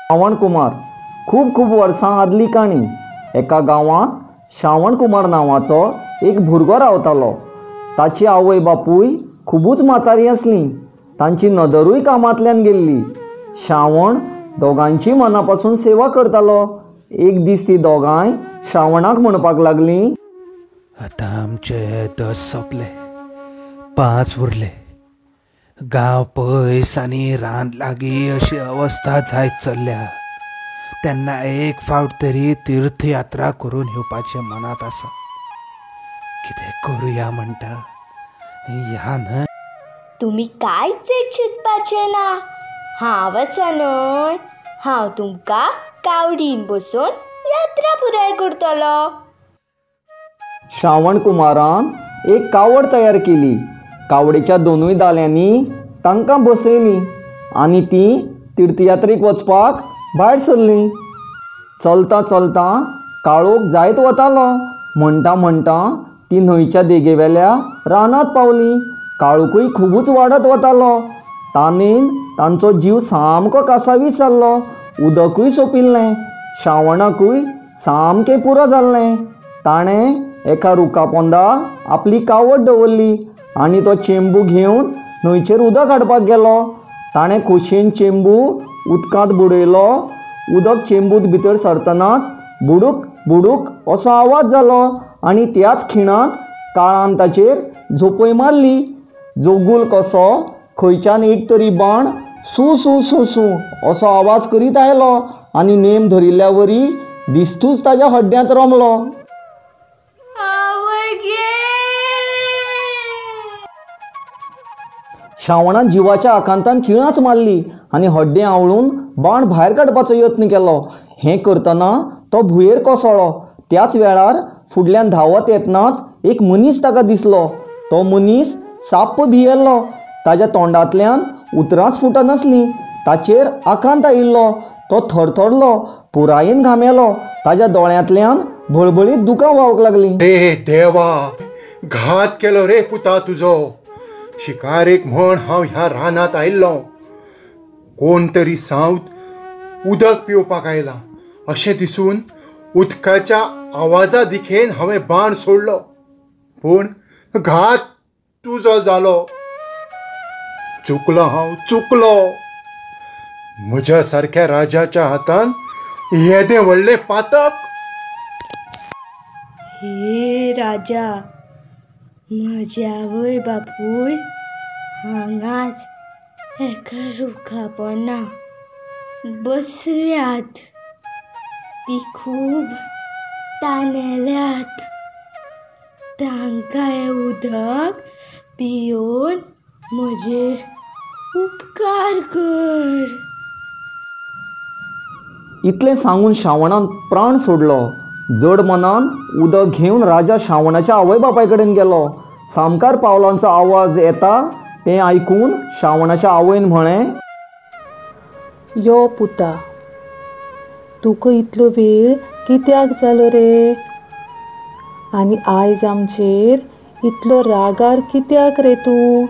श्रावण कुमार. खूब खूब वर्सां आदली काणी. एका गांवांत श्रावण कुमार नांवाचो एक भुरगो रावतालो. ताची आवय बापूय खुबूच म्हातारी आसलीं. तांची नदरूय कामांतल्यान गेल्ली. श्रावण दोगांची मना पासून सेवा करतालो. एक दीस ती दोगांय श्रावणाक म्हणपाक लागलीं, आतां आमचे 10 सोंपले, 5 उरले. गांव पयस आनी रान लागीं अशी अवस्था जायत चल्ल्या. तेन्ना एक फावट तरी तीर्थयात्रा करून येवपाचें मनांत आसा. कितें करुया म्हणटा ह्या न्हय. तुमी कांयच एक चिंतपाचें ना. हांव आसा न्हय, हांव तुमकां कावडीन बसोवन यात्रा पुराय करतलो. श्रावण कुमारान एक कावड तयार केली. कावडेच्या दोनूय दाल्यांनी तांकां बसयलीं आनी तीं तीर्थयात्रेक वचपाक भायर सरलीं. चलतां चलतां काळोख जायत वतालो. म्हणटा म्हणटा ती न्हंयच्या देगेवेल्या रानांत पावलीं. काळोखूय खुबूच वाडत वतालो. तानेन तांचो जीव सामको कासावीस जाल्लो. उदकूय सोंपिल्लें. श्रावणाकूय सामकें पुरो जाल्लें. ताणें एका रुखा पोंदा आपली कावड दवरली आनी तो चेंबू घेवन न्हंयचेर उदक हाडपाक गेलो. ताणें खोशयेन चेंबू उदकांत बुडयलो. उदक चेंबूत भितर सरतनाच बुडूक बुडूक असो आवाज जालो आनी त्याच खिणांत काळान ताचेर झोपय मारली. जोगूल कसो खंयच्यान एक तरी बाण सू सू सू सू असो आवाज करीत आयलो आनी नेम धरिल्ल्या वरी दिस्तूच ताज्या हड्ड्यांत रमलो. श्रावणान जिवाच्या आकांतान किळांच मारली आनी हड्डें आवळून बाण भायर काडपाचो यत्न केलो. हें करतना तो भुंयेर कोसळ्ळो. त्याच वेळार फुडल्यान धांवत येतनाच एक मनीस ताका दिसलो. तो मनीस साप्प भियेल्लो. ताज्या तोंडांतल्यान उतरांच फुटनासलीं. ताचेर आकांत आयिल्लो. तो थरथरलो, पुरायेन घामेलो. ताज्या दोळ्यांतल्यान भळभळीत दुकां व्हांवंक लागलीं. रे देवा, घात केलो रे पुता तुजो. शिकारेक म्हण हांव ह्या रानांत आयिल्लो. कोण तरी सावत उदक पिवपाक आयला अशें दिसून उदकाच्या आवाजा दिखेन हांवें बाण सोडलो, पूण घात तुजो जालो. चुकलो हांव, चुकलो. म्हज्या सारक्या राजाच्या हातान येदें व्हडलें पातक. हे राजा, म्हज्या आवय बापूय हांगाच एका रुखा पोंदा बसल्यात. ती खूब तानेल्यात. तांकां हें उदक पियोवन म्हजेर उपकार कर. इतलें सांगून श्रावणान प्राण सोडलो. जड मनान उदक घेवन राजा श्रावणाच्या आवय बापाय कडेन गेलो. सामकार पावलांचो आवाज येता तें आयकून श्रावणाच्या आवयन म्हळें, यो पुता, तुका इतलो वेळ कित्याक जालो रे? आनी आयज आमचेर इतलो रागार कित्याक रे तूं?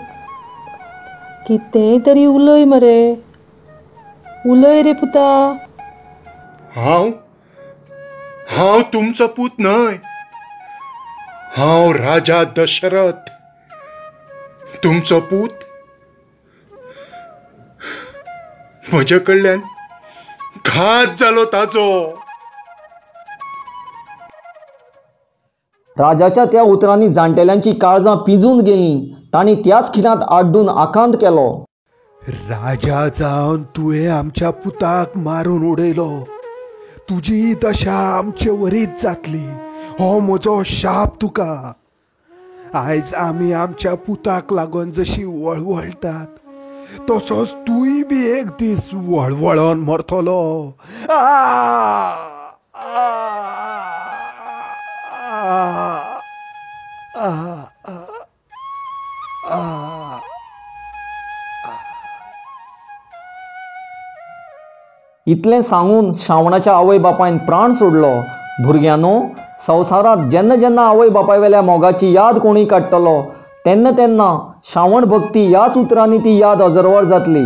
कितेंय तरी उलय मरे, उलय रे पुता. हांव तुमचो पूत न्हय. हांव राजा दशरथ, तुमचो पूत. म्हजे कडल्यान घात जालो ताजो. राजाच्या त्या उतरांनी जाणटेल्यांची काळजां पिंजून गेलीं. तांणी त्याच खिणांत आड्डून आकांत केलो. राजा जावन तुवें आमच्या पुताक मारून उडयलो. तुजी दशा आमचे वरीच जातली. हो म्हजो शाप तुका. आयज आमी आमच्या पुताक लागून जशी वळवळटात तसोच तूंय बी एक दीस वळवळोन मरतलो. इतलें सांगून श्रावणाच्या आवय बापायन प्राण सोडलो. भुरग्यांनो, संवसारांत जेन्ना जेन्ना आवय बापाय वेल्या मोगाची याद कोणूय काडटलो तेन्ना तेन्ना श्रावण भक्ती ह्याच उतरांनी ती याद अजरवर जातली.